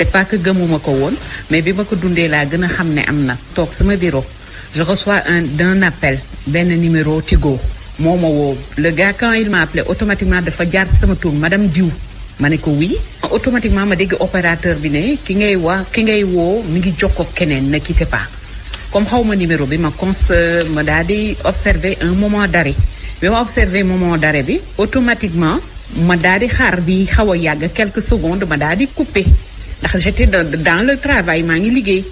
c'est pas que gëmuma ko woon mais bi ma ko dundee laa gën a xam ne am na. toog sama bureau je reçois d'un appel benn numéro Tigo moo ma woo le gars quand il m'a appelé automatiquement dafa jaar sama tur madame Diou ma ne ko oui. automatiquement ma dégg opérateur bi ne ki ngay woo mi ngi jokkoo keneen ne quittez pas comme xaw ma numéro bi ma daal di observer un moment d'arrêt bi ma observer moment d'arrêt bi automatiquement ma daal di xaar bi xaw a yàgg quelques secondes ma daal di couper ndax j'étais dans le travail maa ngi liggéey.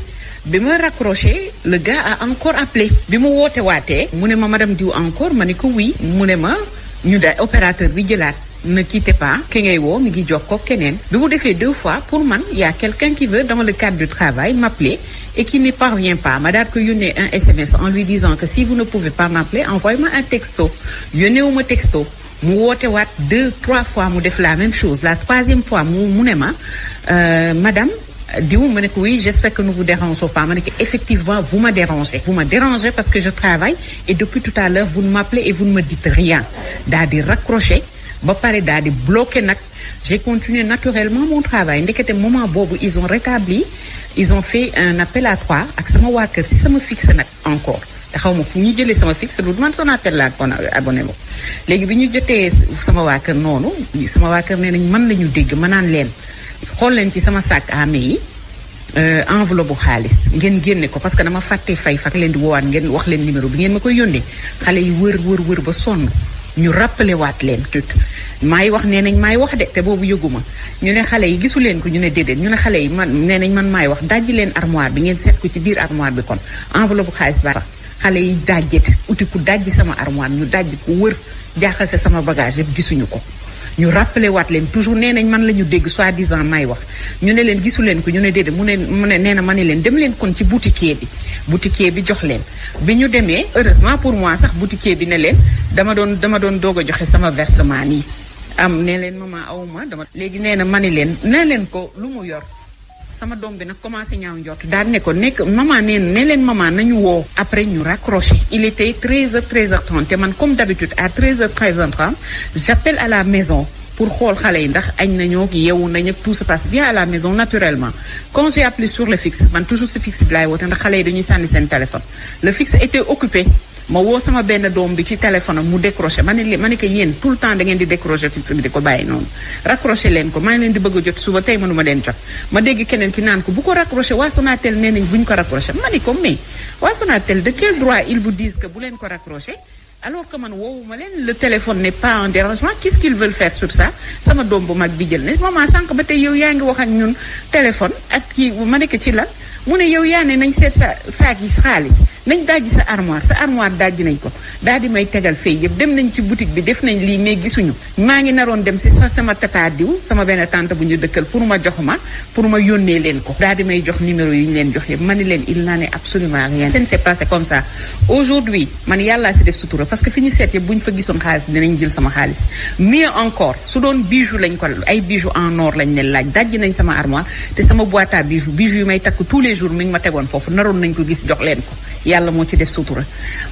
bi ma raccroché le gars a encore appelé bi mu woote waatee mu ne ma madame Diou encore ma ne ko oui mu ne ma ñu da opérateur bi jëlaat ne quittez pas ki ngay woo mi ngi jokkoo keneen bi mu defee 2 fois pour man y a quelqu'un qui veut dans le cadre du travail m'appeler et qui ne parvient pas ma daal ko yónnee un SMS en lui disant que si vous ne pouvez pas m'appeler envoyez-moi un texto yónneewuma texto mu woote waat 2-3 fois mu def la même chose la 3e fois mu ne ma madame Diou ma ne ko oui j'espère que nous vous dérangeons pas ma ne ko effectivement vous me dérangez parce que je travaille et depuis tout à l'heure vous m'appelez et vous ne me dites rien daal di raccrocher ba pare daal di bloquer nag j'ai continué naturellement mon travail ndekete moment boobu ils ont fait un appel à 3 ak sama waa kër si sama fixe nag encore te xaw ma fu ñu jëlee sama fixe lu man Sonatel laa kon abonné ma léegi bi ñu jotee sama waa kër noonu sama waa kër nee nañ mën nañu dégg ma naan leen xool leen ci sama sac à main yi enveloppe bu xaalis ngeen génne ko parce que dama fàtte fay fak leen di woowaat ngeen wax leen numéro bi ngeen ma koy yónnee xale yi wër ba sonn ñu rappelé waat leen tut maay wax nee nañ maay wax de te boobu yëguma ñu ne xale yi gisu leen ko ñu ne déedéet ñu ne xale yi man nee nañ man maay wax dajji leen armoire bi ngeen seet ko ci biir armoire bi kon enveloppe bu xaalis ba xale yi dajjeeti uti ku dajji sama armoire ñu dajji ko wër jaaxase sama bagage yëpp gisuñu ko ñu rappelé waat leen toujours nee nañ man la ñu dégg soi-disant may wax ñu ne leen gisu leen ko ñu ne déedéet mu ne nee na ma ne leen dem leen kon ci boutiquier bi jox leen bi ñu demee heureusement pour moi sax boutiquier bi ne leen dama doon doog a joxe sama versement nii am ne leen maman awma dama léegi nee na ma ne leen ko lu mu yor sama doom bi nag commencé ñaaw njort daal ne ko nekk maman ne leen maman nañu woo après ñu raccroché il était 13h30 te man comme d'habitude à 13h30 j'appelle à la maison pour xool xale yi ndax añ nañoo yeewu nañu tout se passe bien à la maison naturellement quand j'ai appelé sur le fixe man toujours si fixe bi laay woote ndax xale yi dañuy sànni seen téléphone le fixe était occupé ma woo sama benn doom bi ci téléphone am mu décroché ma ne ko yéen tout le temps da ngeen di décroché fixe bi di ko bàyyi noonu raccroché leen ko maa ngi leen di bëgg a jot suba tey mënuma leen jot ma dégg keneen ki naan ko bu ko raccroché waa Sonatel nee nañ bu ñu ko raccroché ma ni ko mais waa Sonatel de quel droit ils vous disent que bu leen ko raccroché alors que man woowuma leen le téléphone n'est pas en dérangement qu'est-ce qu'ils veulent faire sur ça sama doom bu mag bi jël ne maman sànq ba tey yow yaa ngi wax ak ñun téléphone ak kii ma nekk ci la mu ne yow yaa ne nañ seet sa saak yi xaalis nañ dajji sa armoire dajji nañ ko daal di may tegal fay yëpp dem nañ ci boutique bi def nañ lii mais gisuñu maa ngi naroon dem si sama tata diw sama benn tante bu ñu dëkkal pour ma yónnee leen ko daal di may jox numéro yi ñu leen jox yëpp ma ni leen il n'en est absolument rien ça ne s'est passé comme ça aujourd'hui man yàllaa si def sutura parce que fi ñu seet yëpp bu ñu fa gisoon xaalis dinañ jël sama xaalis mieux encore su doon bijou lañ ko ay bijoux en or lañ leen laaj dajji nañ sama armoire te sama boîte à bijoux yu may takk tous les jours mi ngi ma tegoon foofu naroon nañ ko gis jox leen ko yàlla moo ci def sutura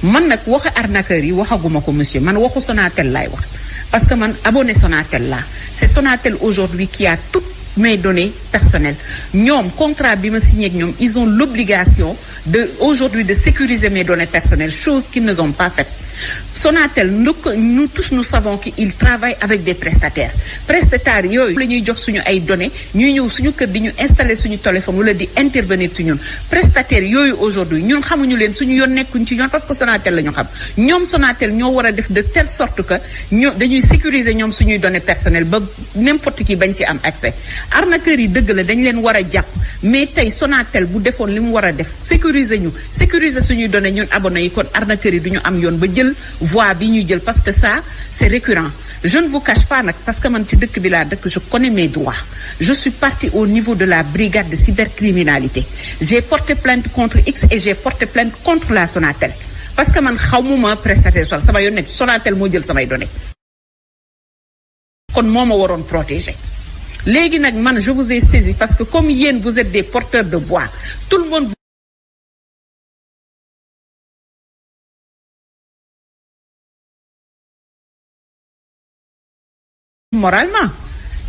man nag waxu arnaqueur yi waxaguma ko monsieur man waxu Sonatel laay wax parce que man abonné Sonatel laa c'est Sonatel aujourd'hui qui a toutes mes données personnelles ñoom contrat bi ma signé ak ñoom ils ont l'obligation aujourd'hui de sécuriser mes données personnelles chose qu'ils ne ont pas faite Sonatel nous tous nous savons qu'ils travaillent avec des prestataires yooyu la ñuy jox suñu ay données ñuy ñëw suñu kër di ñu installer suñu téléphone wala di intervenir ci ñun prestataires yooyu aujourd'hui ñun xamuñu leen suñu yoon nekkuñ ci ñoom parce que Sonatel la ñu xam ñoom Sonatel ñoo war a def de telle sorte que dañuy sécuriser ñoom suñuy données personnelles ba n'importe qui bañ ci am accès arnaqueurs yi dëgg la dañ leen war a jàpp mais tey Sonatel bu defoon li mu war a def sécuriser suñuy données ñun abonnés yi kon arnaqueurs yi du ñu am yoon ba jël voie bi ñuy jël parce que ça c'est récurrent je ne vous cache pas nag parce que man ci dëkk bi laa dëkk je connais mes droits je suis partie au niveau de la brigade de cybercriminalité j'ai porté plainte contre X et j'ai porté plainte contre la Sonatel parce que man xawmuma prestataire sama yoon nekk Sonatel moo jël samay données kon moo ma waroon protéger léegi nag man je vous ai saisi parce que comme yéen vous êtes des porteurs de voix tout le monde moralement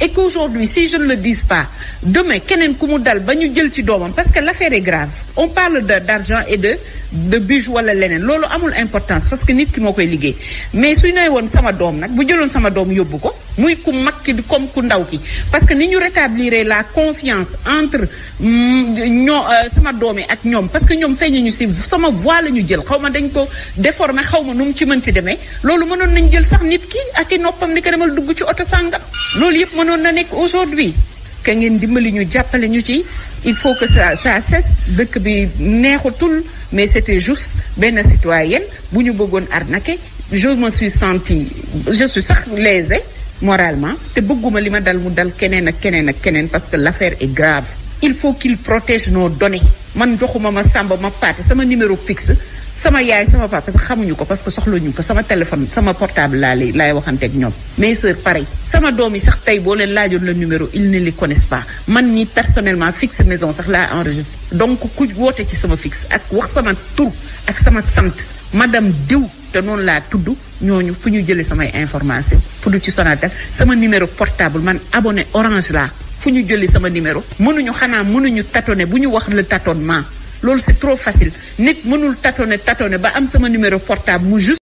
et qu'aujourd'hui si je ne le dis pas demain keneen ku mu dal ba ñu jël ci doomam parce que l'affaire est grave on parle d'argent et de bijoux wala leneen loolu amul importance parce que nit ki moo koy liggéey mais suy nee woon sama doom nag bu jëloon sama doom yóbbu ko muy ku mag ki di comme ku ndaw ki parce que ni ñu rétablir la confiance entre sama doom yi ak ñoom parce que ñoom feeñuñu ci sama voix la ñu jël xaw ma dañ ko déformé xaw ma nu mu ci mënti demee loolu mënoon nañ jël sax nit ki ak i noppam ni ko demal dugg ci oto sàngam loolu yëpp mënoon na nekk aujourd'hui que ngeen dimbali ñu jàppale ñu ci il faut que ça cesse dëkk bi neexatul mais c'était juste benn citoyenne bu ñu bëggoon arnaquer je me suis sentie je suis sax lésée moralement te bëgguma li ma dal mu dal keneen ak keneen ak keneen parce que l'affaire est grave il faut qu'il protège nos données man joxuma ma sàmba ma paate sama numéro fixe sama yaay sama papa sax xamuñu ko parce que soxlañu ko sama téléphone sama portable laay waxanteeg ñoom mes sœurs pareil sama doom yi sax tey boo leen laajoon le numéro ils ne les connaissent pas man ni personnellement fixe maison sax laa enregistré donc ku woote ci sama fixe ak wax sama tur ak sama sant madame diw te noonu laa tudd ñooñu fu ñu jëlee samay information fu du ci Sonatel sama numéro portable man abonné Orange laa fu ñu jëlee sama numéro mënuñu tâtonner bu ñu wax le tâtonnement loolu c'est trop facile nit mënul tâtonner ba am sama numéro portable mu juste